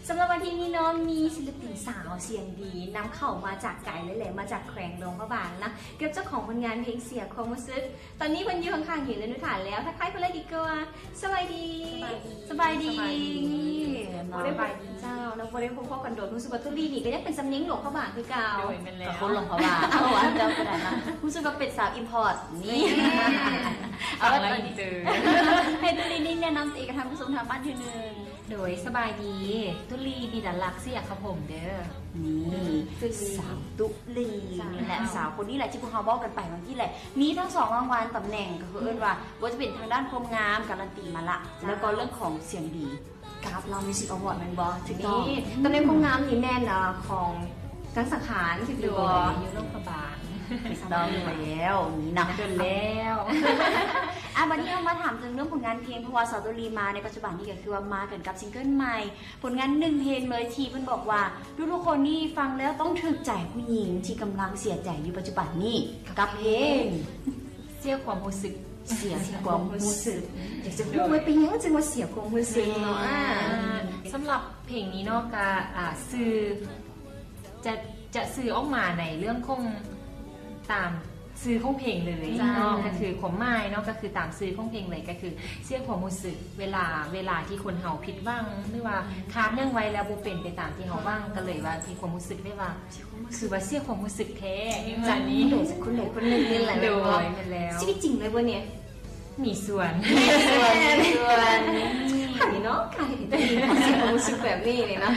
ສຳລັບວັນທີນີ້ເນາະ ມີສິນລະປິນສາວສຽງດີ ນຳເຂົ້າມາຈາກໄກເລີຍແຫຼະ ມາຈາກແຂວງຫຼວງພະບາງນະ ກັບເຈົ້າຂອງຜົນງານເພງເສຍຄວາມຮູ້ສຶກ. ຕອນນີ້ເພິ່ນຢູ່ຂ້າງໆ ຍິງ ດານຸຖາແລ້ວ ທັກທາຍເພິ່ນເລີຍດີກວ່າ. ສະບາຍດີ. ສະບາຍດີ. ສະບາຍດີ. ບໍ່ໄດ້ ສະບາຍດີ ເຈົ້າ ເນາະ ບໍ່ໄດ້ພົບພໍ້ກັນດົນ. ຮູ້ສຶກວ່າຕຸລີນີ້ກໍຍັງເປັນສຳນຽງຫຼວງພະບາງຄືເກົ່າ. ໂດຍ ແມ່ນແລ້ວ. ກໍຄົນຫຼວງພະບາງ. ເອົາ ເຈົ້າກໍໄດ້ນະ. ຮູ້ສຶກວ່າເປັນສາວອິມພອດນີ້. ເອົາ ຟັງແລ້ວອິນເຕີ. ໃຫ້ຕຸລີນີ້ແນະນຳຕົວເອງກັບທ່ານຜູ້ຊົມທາງບ້ານເທື່ອໜຶ່ງ. ໂດຍ ສະບາຍດີ. ຕຸລີ ດີດາລັກ ເສຍຄະພົມເດີ. ນີ້ ຕຸລີ ສາວຕຸລີ ເຈົ້າ ນີ້ແຫຼະ ສາວຄົນນີ້ແຫຼະທີ່ພວກເຮົາເວົ້າກັນໄປຫວ່າງກີ້ແຫຼະ ມີທັງສອງລາງວັນຕຳແໜ່ງ ກໍຄືເອີ້ນວ່າ ບໍ່ວ່າຈະເປັນທາງດ້ານຄວາມງາມ ກາລັນຕີມາລະ ເຈົ້າ ແລ້ວກໍເລື່ອງຂອງສຽງດີ ກາບລາວມິວສິກອະວອດ ແມ່ນບໍ່? ຖືກຕ້ອງ. ນີ້ ຕຳແໜ່ງຄວາມງາມນີ້ແມ່ນ ເອີ ຂອງທາງສັງຂານ ຖືກຢູ່ບໍ່? ໂດຍ ຢູ່ໂລງພະບາງ. ຖືກຕ້ອງແລ້ວ ນີ້ນະ ດົນແລ້ວ. ອ່ະ ບັດນີ້ເຮົາມາຖາມເຖິງເລື່ອງຜົນງານເພງ ເພາະວ່າສາວຕຸລີມາໃນປັດຈຸບັນນີ້ກໍຄືວ່າມາກັນກັບຊິງເກີນໃໝ່ ຜົນງານໜຶ່ງເພງເລີຍທີ່ເພິ່ນບອກວ່າ ທຸກໆຄົນນີ້ຟັງແລ້ວຕ້ອງຖືກໃຈຜູ້ຍິງທີ່ກຳລັງເສຍໃຈຢູ່ປັດຈຸບັນນີ້ ກັບເພງ ເສຍຄວາມຮູ້ສຶກ. ເສຍຄວາມຮູ້ສຶກ. ຢາກຈະຮູ້ວ່າເປັນຫຍັງຈຶ່ງວ່າເສຍຄວາມຮູ້ສຶກເນາະ. ອ່າ ສຳລັບເພງນີ້ເນາະ ກະ ອ່າ ຊື່ ຈະ ຈະສື່ອອກມາໃນເລື່ອງຂອງ ຕາມຊື່ຂອງເພງເລີຍເນາະ. ເຈົ້າ ກໍຄືຄວາມໝາຍເນາະ ກໍຄືຕາມຊື່ຂອງເພງເລີຍ ກໍຄືເສຍຄວາມຮູ້ສຶກ ເວລາ ເວລາທີ່ຄົນເຮົາຜິດຫວັງ ຫຼືວ່າຂາດຫຍັງໄວ້ແລ້ວບໍ່ເປັນໄປຕາມທີ່ເຮົາຫວັງ ກໍເລີຍວ່າເສຍຄວາມຮູ້ສຶກ ແບບວ່າ ຄືວ່າເສຍຄວາມຮູ້ສຶກແທ້. ຈັ່ງນີ້ ໂດຍ ຄົນໃດຄົນໜຶ່ງນີ້ແຫຼະ. ໂດຍ ແມ່ນແລ້ວ. ຊີວິດຈິງເລີຍບໍ່ນີ້? ມີສ່ວນ ມີສ່ວນ ມີສ່ວນ. ອັນນີ້ເນາະ ການເຮັດໃຫ້ຕົວເອງເສຍຄວາມຮູ້ສຶກແບບນີ້ນີ້ເນາະ.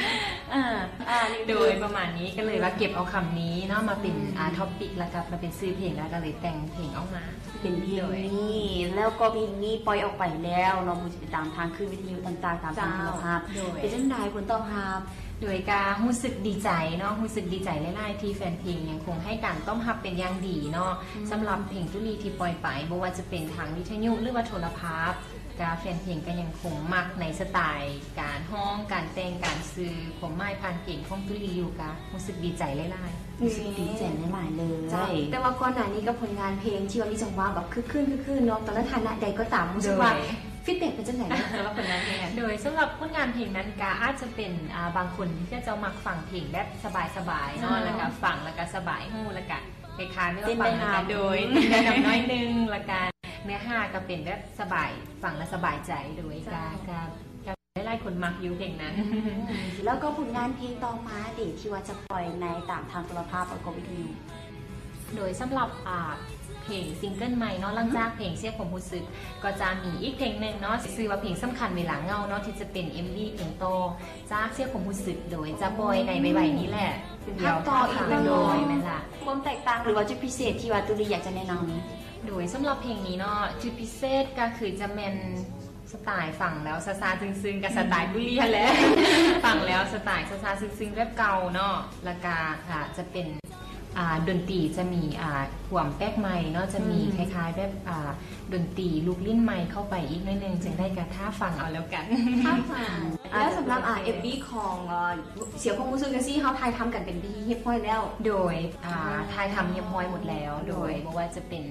ອ່າ ອ່າ ໂດຍ ປະມານນີ້ ກໍເລີຍວ່າເກັບເອົາຄຳນີ້ເນາະ ມາເປັນ ອືມ ອ່າ ທອບປິກ ແລ້ວກໍມາເປັນຊື່ເພງ ແລ້ວກໍເລີຍແຕ່ງເພງອອກມາ ເປັນເພງນີ້. ໂດຍ ແລ້ວກໍເພງນີ້ປ່ອຍອອກໄປແລ້ວເນາະ ບໍ່ວ່າຈະໄປຕາມທາງຄື້ນວິທະຍຸຕ່າງໆ ຕາມທາງໂທລະພາບ. ເຈົ້າ ໂດຍ ເປັນຈັ່ງໃດຜົນຕອບຮັບ? ໂດຍ ກໍຮູ້ສຶກດີໃຈເນາະ ຮູ້ສຶກດີໃຈຫຼາຍໆ ທີ່ແຟນເພງຍັງຄົງໃຫ້ການຕ້ອນຮັບເປັນຢ່າງດີເນາະ. ອືມ ສຳລັບເພງຕຸລີທີ່ປ່ອຍໄປ ບໍ່ວ່າຈະເປັນທາງວິທະຍຸ ຫຼືວ່າໂທລະພາບ ກະແຟນເພງກໍຍັງຄົງມັກໃນສະໄຕການຮ້ອງ ການແຕ່ງ ການສື່ຄວາມໝາຍຜ່ານເພງຂອງຕຸລີຢູ່ ກະຮູ້ສຶກດີໃຈຫຼາຍໆ. ຮູ້ສຶກດີໃຈຫຼາຍໆເລີຍ. ເຈົ້າ ແຕ່ວ່າກ່ອນໜ້ານີ້ກັບຜົນງານເພງທີ່ວ່າມີຈັງຫວະແບບຄຶກຄື້ນ ຄຶກຄື້ນເນາະ ຕອນນັ້ນຖານະໃດກໍຕາມ ຮູ້ສຶກວ່າ ໂດຍ ຟີດແບັກເປັນຈັ່ງໃດເນາະ ສຳລັບຜົນງານເພງນັ້ນ? ໂດຍ ສຳລັບຜົນງານເພງນັ້ນກະອາດຈະເປັນ ອ່າ ບາງຄົນທີ່ເຂົາເຈົ້າມັກຟັງເພງແບບສະບາຍໆເນາະ. ເຈົ້າ ແລ້ວກະຟັງ ແລ້ວກະສະບາຍຫູ ແລ້ວກະຄ້າຍໆ ແບບວ່າ ເຕັ້ນໄດ້ນຳ ໂດຍ ເຕັ້ນໄດ້ນຳໜ້ອຍໜຶ່ງ ແລ້ວກະ ເນື້ອຫາກໍເປັນແບບສະບາຍ ຟັງແລ້ວສະບາຍໃຈ. ໂດຍ ເຈົ້າ ກະ ກະ ກະຫຼາຍໆຄົນມັກຢູ່ເພງນັ້ນ. ອືມ ແລ້ວກໍຜົນງານເພງຕໍ່ມາເດ ທີ່ວ່າຈະປ່ອຍໃນຕາມທາງໂທລະພາບ ແລ້ວກໍວິທະຍຸ? ໂດຍ ສຳລັບ ອ່າ ເພງຊິງເກີນໃໝ່ເນາະ ຫຼັງຈາກເພງເສຍຄວາມຮູ້ສຶກ ກໍຈະມີອີກເພງໜຶ່ງເນາະ ຊື່ວ່າເພງສຳຄັນເວລາເຫງົາເນາະ ທີ່ຈະເປັນເອັມວີເພງຕໍ່ຈາກເສຍຄວາມຮູ້ສຶກ ໂດຍຈະປ່ອຍໃນໄວໆນີ້ແຫຼະ. ເປັນພາກຕໍ່ອີກ ໂດຍ ແມ່ນລະ. ຄວາມແຕກຕ່າງ ຫຼືວ່າຈຸດພິເສດທີ່ວ່າຕຸລີຢາກຈະແນະນຳ? ໂດຍ ສຳລັບເພງນີ້ເນາະ ຈຸດພິເສດກໍຄືຈະແມ່ນສະໄຕຟັງແລ້ວຊາໆຊຶ້ງໆ ກັບສະໄຕຕຸລີຫັ້ນແຫຼະ. ອືມ ຟັງແລ້ວສະໄຕຊາໆຊຶ້ງໆແບບເກົ່າເນາະ ແລ້ວກະ ອ່າ ຈະເປັນ ອ່າ ດົນຕີຈະມີ ອ່າ ຄວາມແປກໃໝ່ເນາະ ຈະມີ ອືມ ຄ້າຍໆແບບ ອ່າ ດົນຕີລູກຫຼິ້ນໃໝ່ເຂົ້າໄປອີກໜ້ອຍໜຶ່ງ. ຈັ່ງໃດກໍຖ້າຟັງເອົາແລ້ວກັນ ຖ້າຟັງ. ແລ້ວສຳລັບ ອ່າ ເອັມວີຂອງ ເອີ ເສຍຄວາມຮູ້ສຶກຈັ່ງຊີ້ ເຮົາຖ່າຍທຳກັນເປັນທີ່ຮຽບຮ້ອຍແລ້ວ? ໂດຍ ອ່າ ອືມ ຖ່າຍທຳຮຽບຮ້ອຍໝົດແລ້ວ. ໂດຍ ໂດຍ ບໍ່ວ່າຈະເປັນ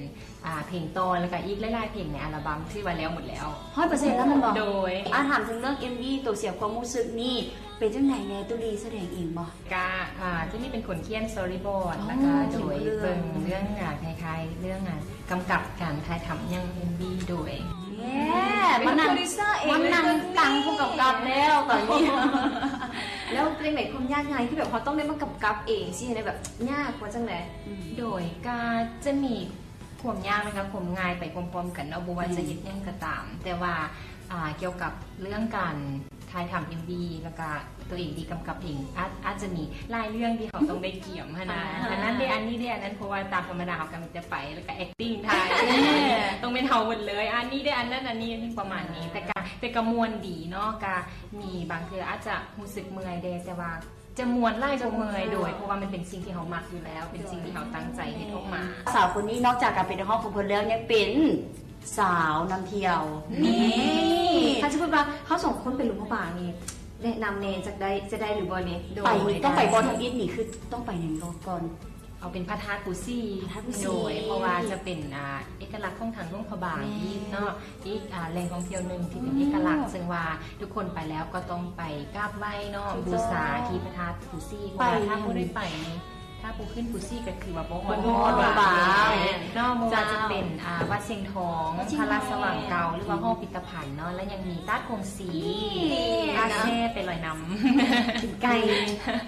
ອ່າ ເພງຕໍ່ ແລ້ວກະອີກຫຼາຍໆເພງໃນອັລບັມ ຖືວ່າແລ້ວໝົດແລ້ວ ຮ້ອຍເປີເຊັນແລ້ວແມ່ນບໍ່? ໂດຍ ອ່າ ຖາມເຖິງເລື່ອງເອັມວີ ໂຕເສຍຄວາມຮູ້ສຶກນີ້ ເປັນຈັ່ງໃດແນ່? ຕຸລີສະແດງເອງບໍ່? ກະ ອ່າ ຈຸລີເປັນຄົນຂຽນສະຕໍຣີບອດ ອໍ ແລ້ວກະ ໂດຍ ເບິ່ງເລື່ອງ ອ່າ ຄ້າຍໆເລື່ອງ ອ່າ ກຳກັບການຖ່າຍທຳຫຍັງ ເອັມວີ ໂດຍ ເຢ້ ມານັ່ງ ມານັ່ງຕັງຜູ້ກຳກັບແລ້ວຕອນນີ້. ແລ້ວເປັນຈັ່ງໃດຄວາມຍາກງ່າຍ ຄືແບບເຮົາຕ້ອງໄດ້ມາກຳກັບເອງຊີ້ ແບບຍາກບໍ່ ຈັ່ງໃດ? ອືມ ໂດຍ ກະຈະມີ ຄວາມຍາກ ແລະ ກະຄວາມງ່າຍໄປພ້ອມໆກັນເນາະ ບໍ່ວ່າຈະເຮັດຫຍັງກໍຕາມ ແຕ່ວ່າ ອ່າ ກ່ຽວກັບເລື່ອງການຖ່າຍທຳເອັມວີ ແລ້ວກະຕົວເອງທີ່ກຳກັບເອງ ອາດ ອາດຈະມີຫຼາຍເລື່ອງທີ່ເຮົາຕ້ອງໄດ້ກຽມຫັ້ນນະ ອ່າ ອັນນັ້ນເດ ອັນນີ້ເດ ອັນນັ້ນ ເພາະວ່າຕາມທຳມະດາເຮົາກະມີແຕ່ໄປ ແລ້ວກະແອັກຕິ້ງ ຖ່າຍ ຕ້ອງແມ່ນເຮົາໝົດເລີຍ ອັນນີ້ເດ ອັນນັ້ນ ອັນນີ້ ປະມານນີ້ ແຕ່ກະ ແຕ່ກະມ່ວນດີເນາະ ກະມີບາງເທື່ອອາດຈະຮູ້ສຶກເມື່ອຍແດ່ ແຕ່ວ່າ ຈະມ່ວນຫຼາຍກວ່າເມື່ອຍ ຈະມ່ວນ ໂດຍ ເພາະວ່າມັນເປັນສິ່ງທີ່ເຮົາມັກຢູ່ແລ້ວ ເປັນສິ່ງທີ່ເຮົາຕັ້ງໃຈເຮັດອອກມາ. ສາວຄົນນີ້ນອກຈາກການເປັນນັກຮ້ອງຂອງເພິ່ນແລ້ວ ຍັງເປັນສາວນຳທ່ຽວ. ນີ້ ນີ້ ຖ້າສົມມຸດວ່າເຮົາສອງຄົນໄປຫຼວງພະບາງນີ້ ແນະນຳແນ່ ຈັກໄດ້ ຈະໄດ້ຫຼືບໍ່ນີ້? ໂດຍ ໄປນີ້ຕ້ອງໄປບໍ່? ທຳອິດນີ້ຄືຕ້ອງໄປຫຍັງກ່ອນ? ເອົາເປັນພະທາດປູຊີ ພະທາດປູຊີ ໂດຍ ເພາະວ່າຈະເປັນ ອ່າ ເອກະລັກຂອງທາງຫຼວງພະບາງ ແມ່ນ ອີກເນາະ ອີກ ອ່າ ແຫຼ່ງທ່ອງທ່ຽວໜຶ່ງທີ່ເປັນ ອືມ ເອກະລັກ ເຊິ່ງວ່າທຸກຄົນໄປແລ້ວກໍຕ້ອງໄປກາບໄຫວ້ເນາະ ຖືກຕ້ອງ ບູຊາທີ່ພະທາດປູຊີ ເພາະວ່າຖ້າບໍ່ໄດ້ໄປນີ້ ຖ້າບໍ່ຂຶ້ນປູຊີກໍຄືວ່າບໍ່ຮອດ ບໍ່ຮອດ ບໍ່ຮອດ ແມ່ນເນາະ ບໍ່ວ່າຈະເປັນ ອ່າ ວັດຊຽງທອງ ວັດຊຽງທອງ ພະລາຊະວັງເກົ່າ ຫຼືວ່າຫໍພິພິທະພັນເນາະ ແລະຍັງມີຕາດກົງສີ ນີ້ ອາແຊ ໄປລອຍນ້ຳ ເປັນໄກ່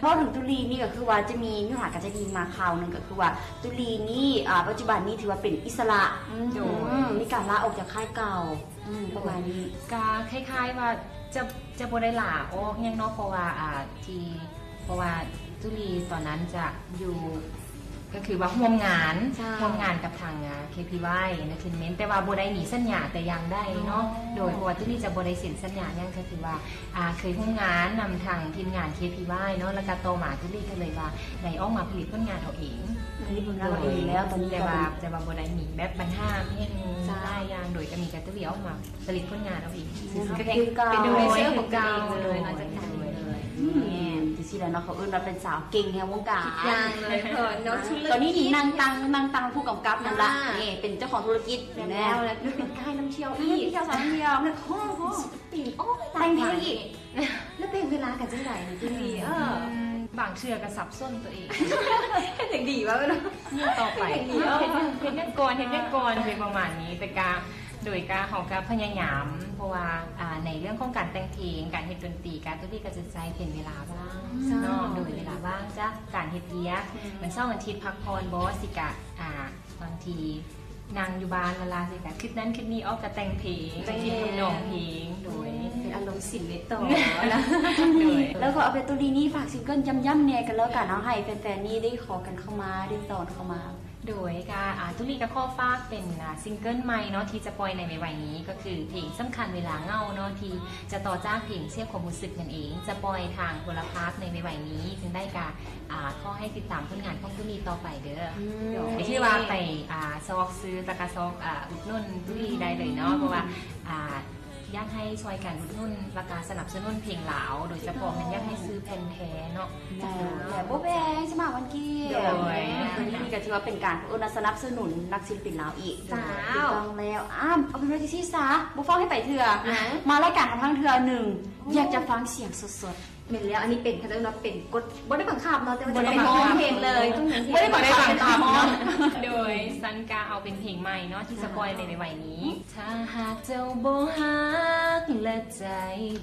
ເວົ້າເຖິງຕຸລີນີ້ກໍຄືວ່າຈະມີ ມີຫາກະຈະມີມາຂ່າວໜຶ່ງ ກໍຄືວ່າຕຸລີນີ້ ອ່າ ປັດຈຸບັນນີ້ຖືວ່າເປັນອິດສະຫຼະ ອືມ ໂດຍ ອືມ ມີການລາອອກຈາກຄ້າຍເກົ່າ ອືມ ປະມານນີ້ ກະຄ້າຍໆວ່າຈະ ຈະບໍ່ໄດ້ລາອອກຫຍັງເນາະ ເພາະວ່າ ອ່າ ທີ່ ເພາະວ່າຕຸລີຕອນນັ້ນຈະຢູ່ ກໍຄືວ່າຮ່ວມງານ ເຈົ້າ ຮ່ວມງານກັບທາງ ອ່າ ເຄພີວາຍ Entertainment ແຕ່ວ່າບໍ່ໄດ້ມີສັນຍາແຕ່ຢ່າງໃດເນາະ ອໍ ໂດຍ ເພາະວ່າຕຸລີຈະບໍ່ໄດ້ເຊັນສັນຍາຫຍັງ ກໍຄືວ່າ ອ່າ ເຄີຍຮ່ວມງານນຳທາງທີມງານເຄພີວາຍເນາະ ແລ້ວກໍຕໍ່ມາຕຸລີກໍເລີຍວ່າໄດ້ອອກມາຜະລິດຜົນງານເຮົາເອງ ຜະລິດຜົນງານເຮົາເອງແລ້ວ ໂດຍ ຕອນນີ້ ແຕ່ວ່າ ແຕ່ວ່າບໍ່ໄດ້ມີແບບບັນຫາຫຍັງ ເຈົ້າ ຫຼາຍຢ່າງ ໂດຍກໍມີແຕ່ຕຸລີອອກມາ ຜະລິດຜົນງານເຮົາເອງ ອືມ ຄືເປັນ ເປັນໂດຍເຮົາເອງເລີຍ ເປັນເຈົ້າຂອງທຸລະກິດເອງເລີຍ ອືມ ຈັ່ງຊີ້ແຫຼະເນາະ ເຂົາເອີ້ນວ່າເປັນສາວເກັ່ງແຫ່ງວົງການ ທຸກຢ່າງເລີຍ ເພິ່ນເນາະ ທຸລະກິດ ຕອນນີ້ນີ້ນັ່ງຕັງ ນັ່ງຕັງຜູ້ກຳກັບນັ້ນລະ ອ່າ ນີ້ເປັນເຈົ້າຂອງທຸລະກິດ ແມ່ນແລ້ວ ແລ້ວເປັນຄ້າຍນຳທ່ຽວອີກ ຄ້າຍນຳທ່ຽວ ສາຍນຳທ່ຽວ ນັກຮ້ອງ ສິລະປິນ ໂອ້ຍ ແຕ່ງເພງອີກ ແລ້ວແບ່ງເວລາກັນຈັ່ງໃດນີ້ ເອີ ບາງເທື່ອກໍສັບສົນຕົວເອງ ເຮັດຫຍັງດີວະ ມື້ຕໍ່ໄປ ເຮັດຫຍັງດີ ເຮັດຫຍັງ ເຮັດຫຍັງກ່ອນ ເຮັດຫຍັງກ່ອນ ເປັນປະມານນີ້ ແຕ່ກະ ໂດຍກະເຮົາກະພະຍາຍາມ ເພາະວ່າ ອ່າ ໃນເລື່ອງຂອງການແຕ່ງເພງ ການເຮັດດົນຕີ ກະ ໂຕນີ້ກະຈະໃຊ້ເປັນເວລາວ່າງ ເຈົ້າ ເນາະ ໂດຍເວລາວ່າງຈາກການເຮັດວຽກ ອືມ ວັນເສົາວັນອາທິດພັກຜ່ອນບໍ ຊິກະ ອ່າ ບາງທີນັ່ງຢູ່ບ້ານລະລາຊິກະຄຶດນັ້ນຄຶດນີ້ ອອກກະແຕ່ງເພງ ແຕ່ງເພງ ຄຶດທຳນອງເພງ ໂດຍ ເປັນອາລົມສິນໃນໂຕ ໂດຍ ແລ້ວກໍເອົາເປັນໂຕລີນີ້ຝາກຊິງເກີນຢ້ຳໆແດ່ກັນແລ້ວກັນເນາະ ໃຫ້ແຟນໆນີ້ໄດ້ຂໍກັນເຂົ້າມາ ໄດ້ຕອນເຂົ້າມາ ໂດຍກະ ອ່າ ຕຸລີກະຂໍຝາກເປັນ ອ່າ ຊິງເກີນໃໝ່ເນາະ ທີ່ຈະປ່ອຍໃນໄວໆນີ້ ກໍຄືເພງສຳຄັນເວລາເຫງົາເນາະ ທີ່ຈະຕໍ່ຈາກເພງເສຍຄວາມຮູ້ສຶກນັ້ນເອງ ຈະປ່ອຍທາງໂທລະພາບໃນໄວໆນີ້ ຈຶ່ງໄດ້ກະ ອ່າ ຂໍໃຫ້ຕິດຕາມຜົນງານຂອງຕຸລີຕໍ່ໄປເດີ ອືມ ໂດຍ ຖືວ່າໄປ ອ່າ ຊອກຊື້ ແລ້ວກະຊອກ ອ່າ ອຸດໜູນຕຸລີໄດ້ເລີຍເນາະ ເພາະວ່າ ອ່າ ຢາກໃຫ້ຊ່ອຍກັນອຸດໜູນ ແລ້ວກະສະໜັບສະໜູນເພງລາວ ໂດຍສະເພາະແມ່ນຢາກໃຫ້ຊື້ແຜ່ນແທ້ເນາະ ແມ່ນແລ້ວ ບໍ່ແພງ ສິບຫ້າພັນກີບ ໂດຍ ອັນນີ້ກໍຖືວ່າເປັນການ ເອີ້ນວ່າສະໜັບສະໜູນນັກສິລະປິນລາວອີກ ເຈົ້າ ຖືກຕ້ອງແລ້ວ ອ້າວ ເອົາເປັນວ່າຈັ່ງຊີ້ຊະ ບໍ່ຟ້າວໃຫ້ໄປເທື່ອ ມາລາຍການຂອງເຮົາເທື່ອໜຶ່ງ ໂອ້ ຢາກຈະຟັງສຽງສົດໆ ແມ່ນແລ້ວ ອັນນີ້ເປັນ ເຂົາເອີ້ນວ່າເປັນກົດ ບໍ່ໄດ້ບັງຄັບເນາະ ແຕ່ວ່າຈະເປັນຮ້ອງເພງເລີຍ ບໍ່ໄດ້ບັງຄັບ ໂດຍ ຊັ້ນກະເອົາເປັນເພງໃໝ່ເນາະ ທີ່ຈະປ່ອຍໃນໄວໆນີ້ ຖ້າຫາກເຈົ້າບໍ່ຮັກ ແລະໃຈ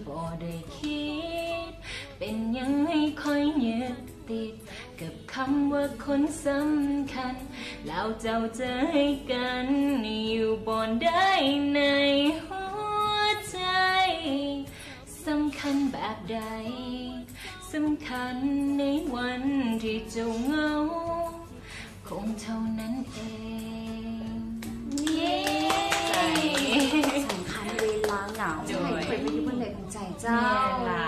ບໍ່ໄດ້ຄິດ ເປັນຫຍັງໃຫ້ຂ້ອຍຍຶດຕິດ ກັບຄຳວ່າຄົນສຳຄັນ ແລ້ວເຈົ້າຈະໃຫ້ກັນຢູ່ບ່ອນໃດໃນຫົວໃຈ ສຳຄັນແບບໃດ ສຳຄັນໃນວັນທີ່ເຈົ້າເຫງົາ ຄົງເທົ່ານັ້ນເອງ ເຢ້ ສຳຄັນເວລາເຫງົາ ໂດຍ ໃຫ້ເພິ່ນໄປຢູ່ບ່ອນໃດຂອງໃຈເຈົ້າ ແມ່ນລະ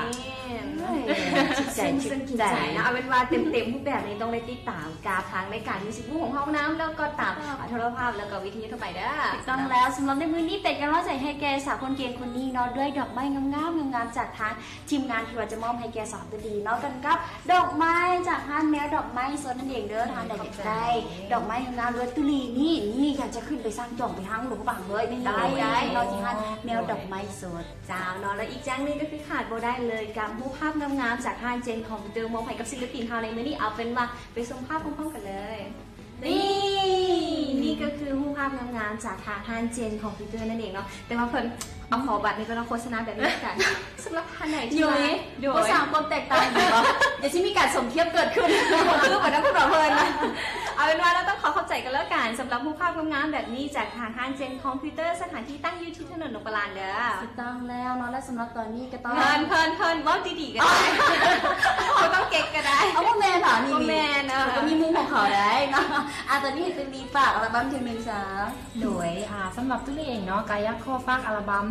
ເອີຍ ຖືກໃຈ ເຊິ່ງ ເຊິ່ງຖືກໃຈເນາະ ເອົາເປັນວ່າເຕັມໆຮູບແບບນີ້ຕ້ອງໄດ້ຕິດຕາມກັບທາງລາຍການ Music Book ຂອງເຮົານຳ ແລ້ວກໍຕາມ ອ່າ ໂທລະພາບ ແລ້ວກໍວິທະຍຸທົ່ວໄປເດີ ຖືກຕ້ອງແລ້ວ ສຳລັບໃນມື້ນີ້ເປັນກຳລັງໃຈໃຫ້ແກ່ສາວຄົນເກັ່ງຄົນນີ້ເນາະ ດ້ວຍດອກໄມ້ງາມໆ ງາມໆ ຈາກທາງ ທີມງານທີ່ວ່າຈະມອບໃຫ້ແກ່ສາວຕຸລີເນາະ ກັນກັບດອກໄມ້ຈາກຮ້ານແມວດອກໄມ້ສົດນັ້ນເອງເດີ ທ່ານໃດຢາກໄດ້ ຂອບໃຈ ດອກໄມ້ງາມໆ ລວຍຕຸລີນີ້ ນີ້ຢາກຈະຂຶ້ນໄປສັ່ງຈອງໄປທາງຫຼວງພະບາງເລີຍ ໄດ້ ໄດ້ ເນາະ ທີ່ຮ້ານແມວດອກໄມ້ສົດ ເຈົ້າເນາະ ແລະອີກຢ່າງໜຶ່ງກໍຄືຂາດບໍ່ໄດ້ເລີຍກັບຮູບພາບງາມໆ ຈາກຮ້ານ Gen Computer ມອບໃຫ້ກັບສິລະປິນເຮົາໃນມື້ນີ້ ເອົາເປັນວ່າໄປຊົມພາບພ້ອມໆກັນເລີຍ. ນີ້ ນີ້ກໍຄືຮູບພາບງາມໆ ຈາກທາງຮ້ານ Gen Computer ນັ້ນເອງເນາະ ແຕ່ວ່າເພິ່ນເອົາ ຂໍບັດນີ້ກໍເນາະ ໂຄສະນາແບບນີ້ແລ້ວກັນ ສຳລັບທ່ານໃດທີ່ວ່າ ໂດຍ ບໍ່ສ້າງຄວາມແຕກຕ່າງບໍ່ ດຽວຊິມີການສົມທຽບເກີດຂຶ້ນ ບໍ່ຄືບໍ່ນຳພວກເຮົາເພິ່ນ ເອົາເປັນວ່າເນາະ ຕ້ອງຂໍຂອບໃຈກັນແລ້ວກັນ ສຳລັບຮູບພາບງາມໆແບບນີ້ ຈາກທາງຮ້ານ Gen Computer ສະຖານທີ່ຕັ້ງຢູ່ທີ່ຖະໜົນຫຼວງປະລານເດີ ຖືກຕ້ອງແລ້ວເນາະ ແລະສຳລັບຕອນນີ້ກໍຕ້ອງ ເພິ່ນ ເພິ່ນ ເພິ່ນ ເວົ້າດີໆກໍໄດ້ ບໍ່ຕ້ອງເກັກກໍໄດ້ ເອົາ ບໍ່ແມ່ນຫວາ ມີ ບໍ່ແມ່ນ ເອີ ເຂົາກໍມີມຸມຂອງເຂົາໄດ້ເນາະ ອ່າ ຕອນນີ້ໃຫ້ຕຸລີຝາກອັລບັ້ມເທື່ອໜຶ່ງຊະ ໂດຍ ອ່າ ສຳລັບຕຸລີເອງເນາະ ກໍຢາກຂໍຝາກອັລບັ້ມ